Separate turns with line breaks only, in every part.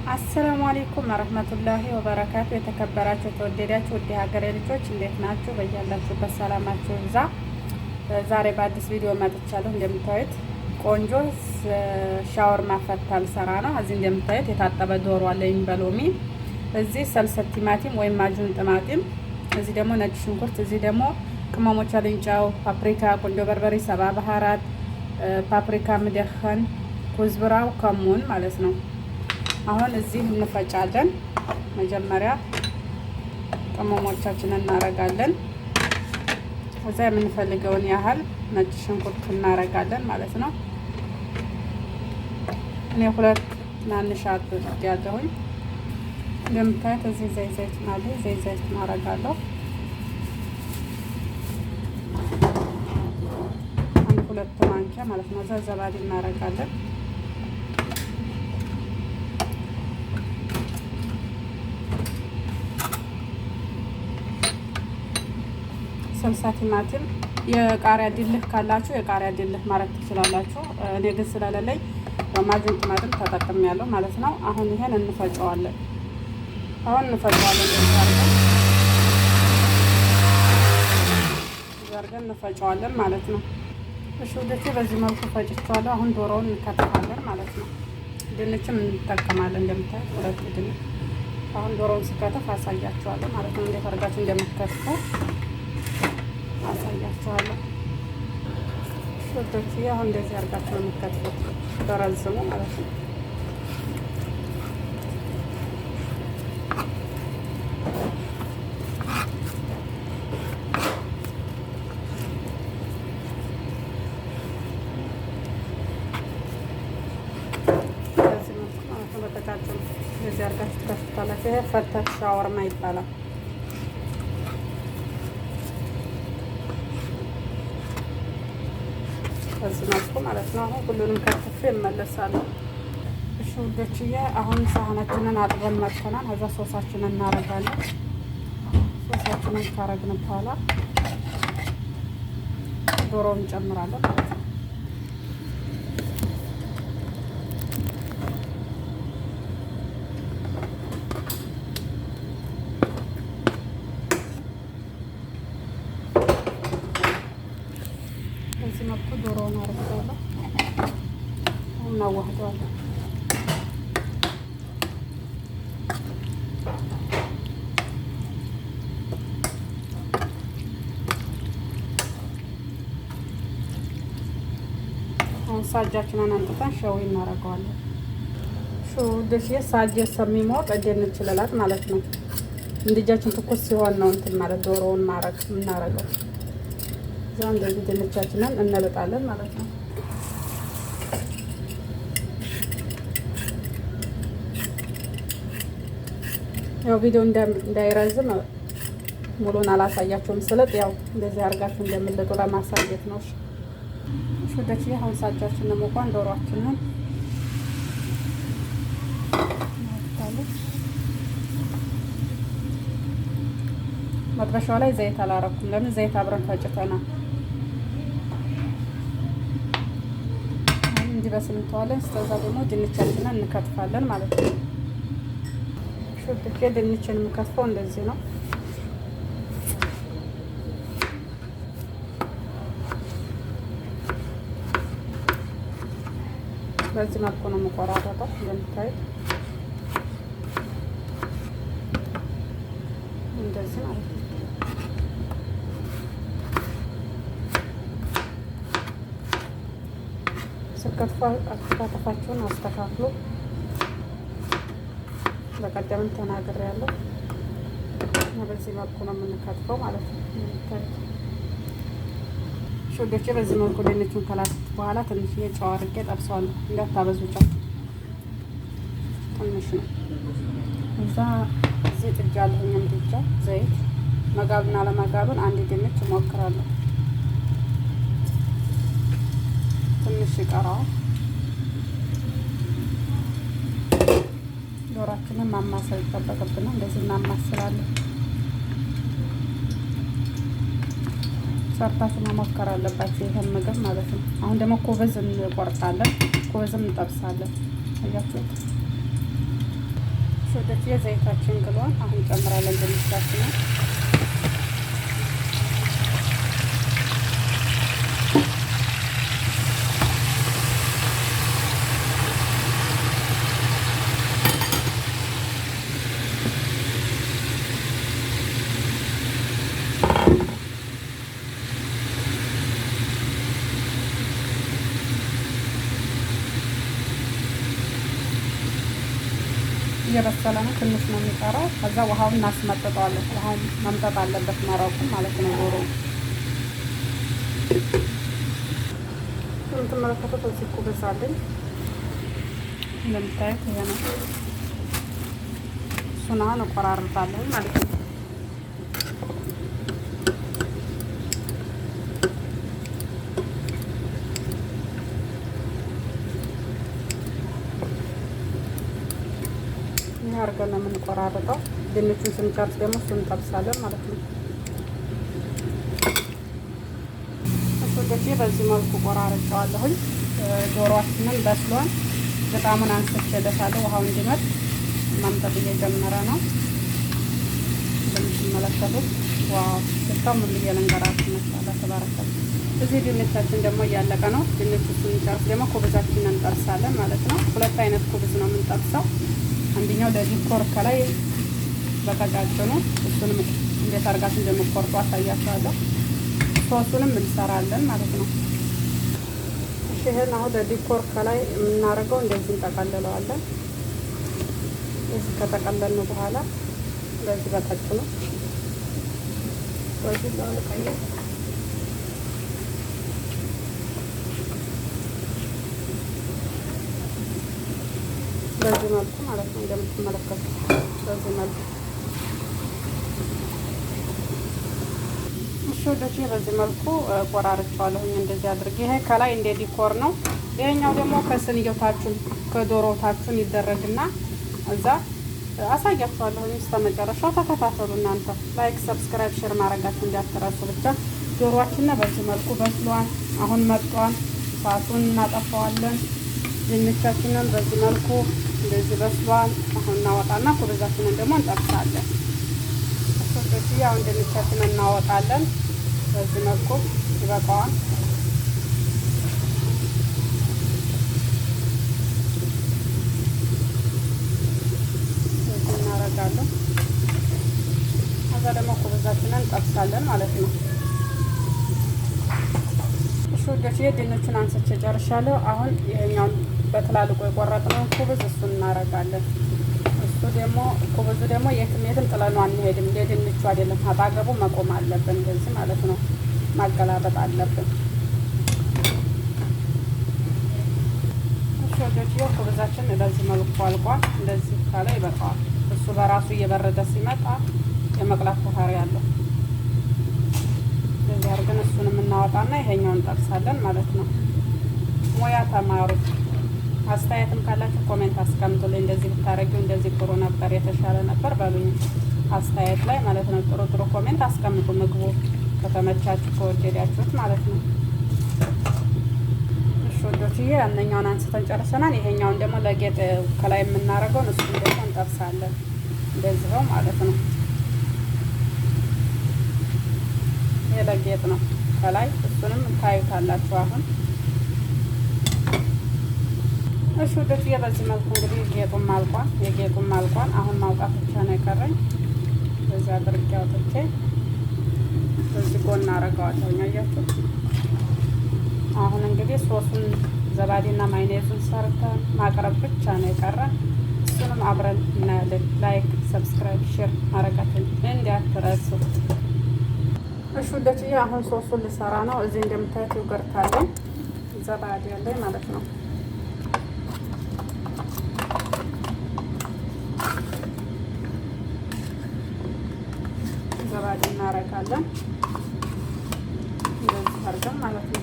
السلام عليكم ورحمة الله وبركاته። የተከበራችሁ የተወደዳችሁ ውድ ሀገሬ ልጆች እንዴት ናችሁ? በያላችሁበት ሰላማችሁ ይብዛ። ዛሬ በአዲስ ቪዲዮ መጥቻለሁ። እንደምታዩት ቆንጆ ሻወርማ ፈታ ልሰራ ነው። እዚህ እንደምታዩት የታጠበ ዶሮ አለኝ በሎሚ፣ እዚህ صلصة ቲማቲም ወይም معجون طماطم፣ እዚህ ደግሞ ነጭ ሽንኩርት፣ እዚህ ደግሞ ቅመሞች አለኝ፣ ጨው፣ ፓፕሪካ፣ ቁንዶ በርበሬ፣ سبع بهارات፣ ፓፕሪካ مدخن፣ كزبرة ው፣ ከሙን ማለት ነው። አሁን እዚህ እንፈጫለን። መጀመሪያ ቅመሞቻችንን እናረጋለን። እዛ የምንፈልገውን ያህል ነጭ ሽንኩርት እናረጋለን ማለት ነው። እኔ ሁለት ትናንሽ አድርጌያለሁኝ። እንደምታዩት እዚህ ዘይት ዘይቱን አለ፣ ዘይት ዘይቱን አረጋለሁ። አንድ ሁለት ማንኪያ ማለት ነው። እዛ زبادي እናረጋለን። صلصة ቲማቲም የቃሪያ ድልህ ካላችሁ የቃሪያ ድልህ ማድረግ ትችላላችሁ። እኔ ግን ስለሌለኝ በ معجون طماطم ተጠቅሜያለሁ ማለት ነው። አሁን ይሄን እንፈጨዋለን። አሁን እንፈጨዋለን። አድርገን እንፈጨዋለን ማለት ነው። እሺ ውዶቼ በዚህ መልኩ ፈጭቼዋለሁ። አሁን ዶሮውን እንከትፋለን ማለት ነው። ድንችም እንጠቀማለን። እንደምታዩት ሁለት ድንች። አሁን ዶሮውን ስከትፍ አሳያችኋለሁ ማለት ነው። እንዴት አድርጋችሁ እንደምትከትፉ አሳያችኋለሁ። ውዶቼ አሁን እንደዚህ አድርጋችሁ ነው የምትከትፉት፣ በረዝሙ ማለት ነው። በዚህ መልኩ ማለት ነው። በቀጫጭኑ እንደዚህ አድርጋችሁ ትከትፉታላችሁ። ይሄ فتة ሻወርማ ይባላል። በዚህ መልኩ ማለት ነው። አሁን ሁሉንም ከትፌ እመለሳለሁ። እሺ ውዶችዬ አሁን ሳህናችንን አጥበን መጥተናል። ከዛ ሶሳችንን እናረጋለን። ሶሳችንን ካረግን በኋላ ዶሮውን እንጨምራለን ማለት ነው። በዚህ መልኩ ዶሮውን አረጋለሁ። እናዋህደዋለን። አሁን ሳጃችንን አንጥተን شوي እናደርገዋለን። ሹ صاج የሚሞቅ ድንች ልላጥ ማለት ነው። እንድጃችን ትኩስ ሲሆን ነው እንትን ማለት ዶሮውን ማረግ የምናረገው። እዛ እንደዚህ ድንቻችንን እንልጣለን ማለት ነው። ያው ቪዲዮ እንዳይረዝም ሙሉን አላሳያችሁም። ስልጥ ያው እንደዚህ አድርጋችሁ እንደምልጡ ለማሳየት ነው። እሺ ወደች አሁን ሳጃችንን ሞቋን ዶሮአችንን መጥበሻው ላይ ዘይት አላረኩም። ለምን ዘይት አብረን ፈጭተናል። እንዲበስል እንተዋለን። እስከዛ ደግሞ ድንቻችንን እንከትፋለን ማለት ነው። ሹትኬ ድንችን የምከትፈው እንደዚህ ነው። በዚህ መልኩ ነው የምቆራረጠው እንደምታዩት እንደዚህ ማለት ነው። ስከትፉ አከታተፋችሁን አስተካክሉ። በቀደምም ተናግሬያለሁ። በዚህ መልኩ ነው የምንከትፈው ማለት ነው። ውዶቼ በዚህ መልኩ ድንቹን ከላኩት በኋላ ትንሽዬ ጨው አድርጌ ጠብሰዋለሁ። እንዳታበዙ ጨው ትንሽ ነው። እዛ እዚህ ጥጃ አለሁኝ ምድጃ ዘይት መጋብና ለመጋብን አንድ ድንች እሞክራለሁ። ትንሽ ይቀረዋል። ዶሯችንን ማማሰል ይጠበቅብናል። እንደዚህ እናማስላለን። ሰርታችሁ መሞከር አለባችሁ ይህን ምግብ ማለት ነው። አሁን ደግሞ خبز እንቆርጣለን፣ خبز ም እንጠብሳለን። አያችሁት? ወደዚህ የዘይታችን ግሏን አሁን ጨምራለን ድንቻችንን። እየበሰለ ነው። ትንሽ ነው የሚቀረው። ከዛ ውሃውን እናስመጥጠዋለን። ውሃውን መምጠጥ አለበት መረቁን ማለት ነው። ዶሮ የምትመለከቱት እዚህ ኩብዝ አለኝ እንደምታዩት ይሄ ነው። እሱን አሁን እቆራርጣለሁ ማለት ነው። ይህ አድርገን ነው የምንቆራርጠው። ድንቹን ስንጨርስ ደግሞ እሱን እንጠብሳለን ማለት ነው። እሱ ወደዚህ በዚህ መልኩ ቆራርጨዋለሁኝ። ዶሮአችንን በስሏን በጣሙን አንስቼለታለሁ። ውሃው እንዲመጥ ማምጠጥ እየጀመረ ነው እንደምትመለከቱት። Wow ሽታው ምን ብዬ ልንገራችሁ! ማሻአላ ተባረከ። እዚህ ድንቻችን ደግሞ እያለቀ ነው። ድንቹ ስንጨርስ ደግሞ ኩብዛችንን እንጠብሳለን ማለት ነው። ሁለት አይነት ኩብዝ ነው የምንጠብሰው። አንደኛው ለ decor ከላይ በቀጫጭኑ እሱንም እንዴት አድርጋችሁ እንደምትቆርጡ አሳያችኋለሁ። ሶሱንም እንሰራለን ማለት ነው። እሺ ይሄን አሁን ለ decor ከላይ የምናደርገው እንደዚህ እንጠቀልለዋለን። እዚህ ከጠቀለልን በኋላ በዚህ በቀጭኑ በዚህ ለቀየ በዚህ መልኩ ማለት ነው። እንደምትመለከቱት በዚህ መልኩ እሺ ወዶቼ፣ በዚህ መልኩ ቆራርጬዋለሁኝ እንደዚህ አድርጌ። ይሄ ከላይ እንደ decor ነው። ይሄኛው ደግሞ ከስንየታችን ከዶሮታችን ይደረግና እዛ አሳያችኋለሁኝ። እስከ መጨረሻው ተከታተሉ። እናንተ like፣ subscribe፣ share ማድረጋችሁ እንዳትረሱ። ብቻ ዶሮአችን በዚህ መልኩ በስሏን አሁን መጧን። እሳቱን እናጠፋዋለን። ድንቻችንን በዚህ መልኩ እንደዚህ በስሏን አሁን እናወጣና ኩብዛችንን ደግሞ እንጠብሳለን። እሺ አሁን ድንቻችንን እናወጣለን። በዚህ መልኩ ይበቃዋል። በዚህ እናደርጋለን። ከዛ ደግሞ ኩብዛችንን እንጠብሳለን ማለት ነው። እሺ ወዶች ድንቹን አንስቼ ጨርሻለሁ። አሁን ይሄኛውን በትላልቁ የቆረጥነውን ኩብዝ እሱን እናደርጋለን። እሱ ደግሞ ኩብዙ ደግሞ የትም የትም ጥለነው አንሄድም። የድንቹ አይደለም አጣገቡ መቆም አለብን። እንደዚህ ማለት ነው፣ ማገላበጥ አለብን። እሺ ወዶች ይኸው ኩብዛችን በዚህ መልኩ አልቋል። እንደዚህ ካለ ይበቃዋል። እሱ በራሱ እየበረደ ሲመጣ የመቅላት ባህሪ አለው። እንደዚህ አድርገን እሱንም እናወጣና ይሄኛውን እንጠብሳለን ማለት ነው። ሙያ ተማሩ። አስተያየትም ካላችሁ comment አስቀምጡልኝ። እንደዚህ ብታረጊው እንደዚህ ጥሩ ነበር፣ የተሻለ ነበር በሉኝ አስተያየት ላይ ማለት ነው። ጥሩ ጥሩ comment አስቀምጡ፣ ምግቡ ከተመቻችሁ ከወደዳችሁት ማለት ነው። እሺ ወዶችዬ ያንኛውን አንስተን ጨርሰናል። ይሄኛውን ደግሞ ለጌጥ ከላይ የምናደርገውን እሱን ደግሞ እንጠብሳለን እንደዚህው ማለት ነው። ይሄ ለጌጥ ነው ከላይ እሱንም ታዩታላችሁ አሁን። እሺ ወዶችዬ በዚህ መልኩ እንግዲህ ጌጡም አልቋል፣ የጌጡም አልቋል። አሁን ማውጣት ብቻ ነው የቀረኝ። በዚህ አድርጌ አውጥቼ በዚህ ጎን አደርገዋለሁ። አያችሁ አሁን እንግዲህ ሶሱን ዘባዴና ማይኔዙን ሰርተን ማቅረብ ብቻ ነው የቀረን። እሱንም አብረን እናያለን። Like፣ subscribe፣ share ማድረጋችሁን እንዳትረሱ። እሺ ውዶችዬ አሁን ሶሱን ልሰራ ነው። እዚህ እንደምታዩት yogurt አለኝ፣ ዘባዴ አለኝ ማለት ነው። ዘባዴ እናደርጋለን እንደዚህ አድርገን ማለት ነው።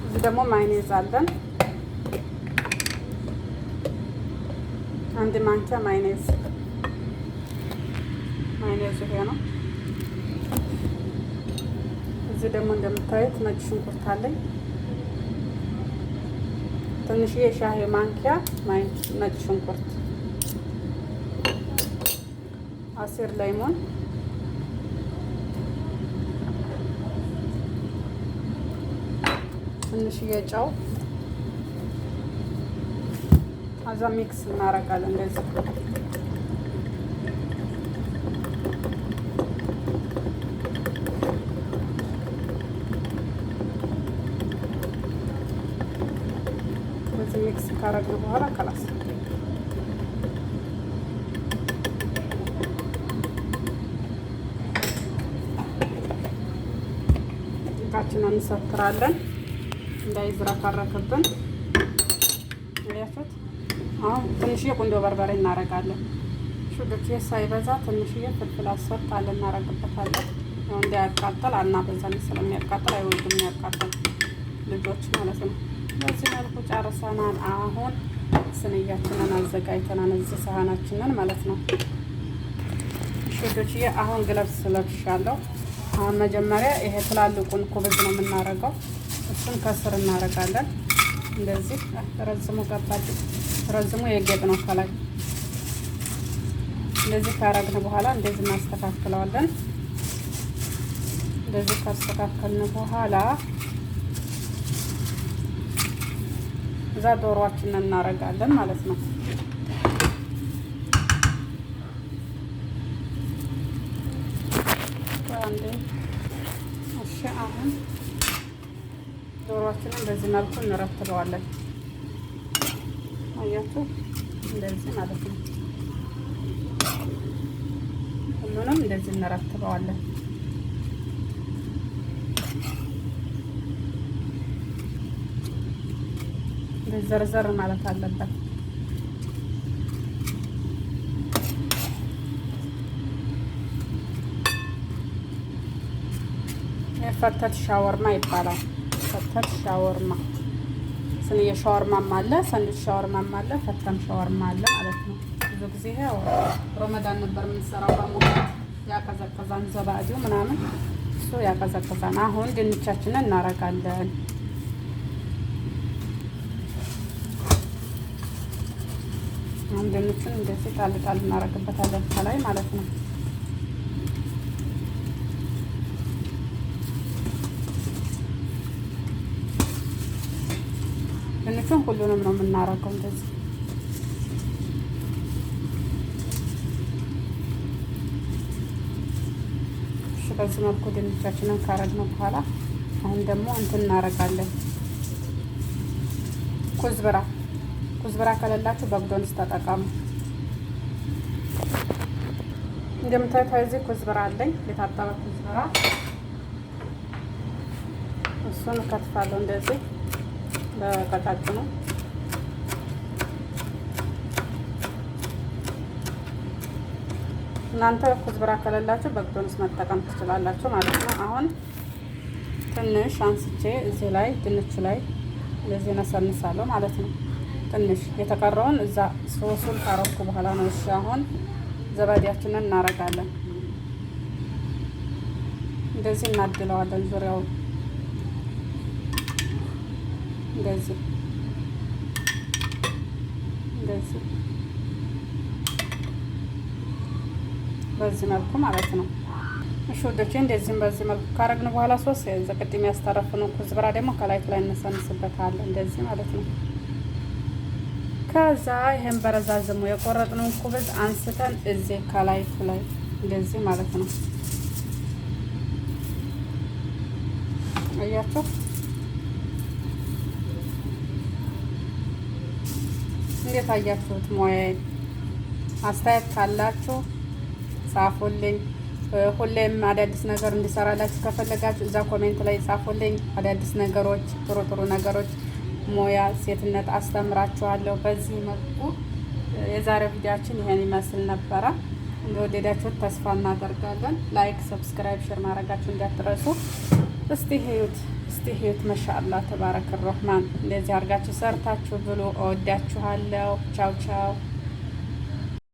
እዚህ ደግሞ ማይኔዝ አለን። አንድ ማንኪያ ማይኔዝ ማይኔዙ ይሄ ነው። እዚህ ደግሞ እንደምታዩት ነጭ ሽንኩርት አለኝ። ትንሽዬ የሻሂ ማንኪያ ነጭ ሽንኩርት፣ عصير ليمون፣ ትንሽዬ ጨው፣ አዛ mix እናደርጋለን እንደዚህ። በዚህ mix ካረግን በኋላ خلاص እቃችንን እንሰትራለን እንዳይዝረከረክብን። አያችሁት? አሁን ትንሽዬ ቁንዶ በርበሬ እናደርጋለን። ሹዶች ሳይበዛ ትንሽዬ فلفل أسود ጣል እናደርግበታለን። ያው እንዳያቃጥል አናበዛም፣ ስለሚያቃጥል አይወዱም የሚያቃጥል ልጆች ማለት ነው። በዚህ መልኩ ጨርሰናል። አሁን ስንያችንን አዘጋጅተናል፣ እዚህ ሰሃናችንን ማለት ነው። ሹዶችዬ አሁን gloves ለብሻለሁ። አሁን መጀመሪያ ይሄ ትላልቁን خبز ነው የምናደርገው። እሱን ከስር እናደርጋለን። እንደዚህ ረዝሙ ገባል። ረዝሙ የጌጥ ነው ከላይ። እንደዚህ ካረግን በኋላ እንደዚህ እናስተካክለዋለን። እንደዚህ ካስተካከልን በኋላ እዛ ዶሮአችንን እናረጋለን ማለት ነው። አንዴ እሺ፣ አሁን ዶሮአችንን በዚህ መልኩ እንረትበዋለን። አያችሁ፣ እንደዚህ ማለት ነው። ሁሉንም እንደዚህ እንረትበዋለን። ዘርዘር ማለት አለበት። فتة ሻወርማ ይባላል። فتة ሻወርማ ስንዬ ሻወርማም አለ፣ ሰንዱች ሻወርማም አለ፣ فتة ም ሻወርማ አለ ማለት ነው። ብዙ ጊዜ ያው ረመዳን ነበር የምንሰራው፣ በሙቀት ያቀዘቅዛን፣ ዘባዲው ምናምን እሱ ያቀዘቅዛን። አሁን ድንቻችንን እናረጋለን። አሁን ድንቹን እንደዚህ ጣል ጣል እናረግበታለን ከላይ ማለት ነው። ድንቹን ሁሉንም ነው የምናረገው እንደዚህ። እሺ፣ በዚህ መልኩ ድንቻችንን ካረግነው በኋላ አሁን ደግሞ እንትን እናረጋለን። كزبرة፣ كزبرة ከሌላችሁ بقدونس ተጠቀሙ። እንደምታዩት እዚህ كزبرة አለኝ፣ የታጠበ كزبرة፣ እሱን እከትፋለሁ እንደዚህ በቀጫጭኑ። እናንተ كزبرة ከሌላችሁ بقدونس መጠቀም ትችላላችሁ ማለት ነው። አሁን ትንሽ አንስቼ እዚህ ላይ ድንቹ ላይ እንደዚህ ነሰንሳለሁ ማለት ነው። ትንሽ የተቀረውን እዛ ሶሱን ካረኩ በኋላ ነው። እሺ፣ አሁን ዘባዲያችንን እናረጋለን። እንደዚህ እናድለዋለን ዙሪያውን፣ እንደዚህ እንደዚህ በዚህ መልኩ ማለት ነው። እሺ ውዶቼ፣ እንደዚህም በዚህ መልኩ ካረግን በኋላ ሶስት ቅድም ያስተረፍነው كزبرة ደግሞ ከላይ ላይ እነሰንስበታለን እንደዚህ ማለት ነው። ከዛ ይሄን በረዛዝሙ የቆረጥነውን خبز አንስተን እዚህ ከላይ ላይ እንደዚህ ማለት ነው። አያችሁ፣ እንዴት አያችሁት? ሞያዬን አስተያየት ካላችሁ ጻፉልኝ። ሁሌም አዳዲስ ነገር እንዲሰራላችሁ ከፈለጋችሁ እዛ comment ላይ ጻፉልኝ። አዳዲስ ነገሮች፣ ጥሩ ጥሩ ነገሮች፣ ሞያ፣ ሴትነት አስተምራችኋለሁ። በዚህ መልኩ የዛሬው ቪዲዮአችን ይሄን ይመስል ነበረ። እንደወደዳችሁት ተስፋ እናደርጋለን። Like፣ subscribe፣ share ማድረጋችሁ እንዳትረሱ። እስቲ ህዩት፣ እስቲ ህዩት። ما شاء الله تبارك الرحمن። እንደዚህ አድርጋችሁ ሰርታችሁ ብሉ። እወዳችኋለሁ። ቻው ቻው።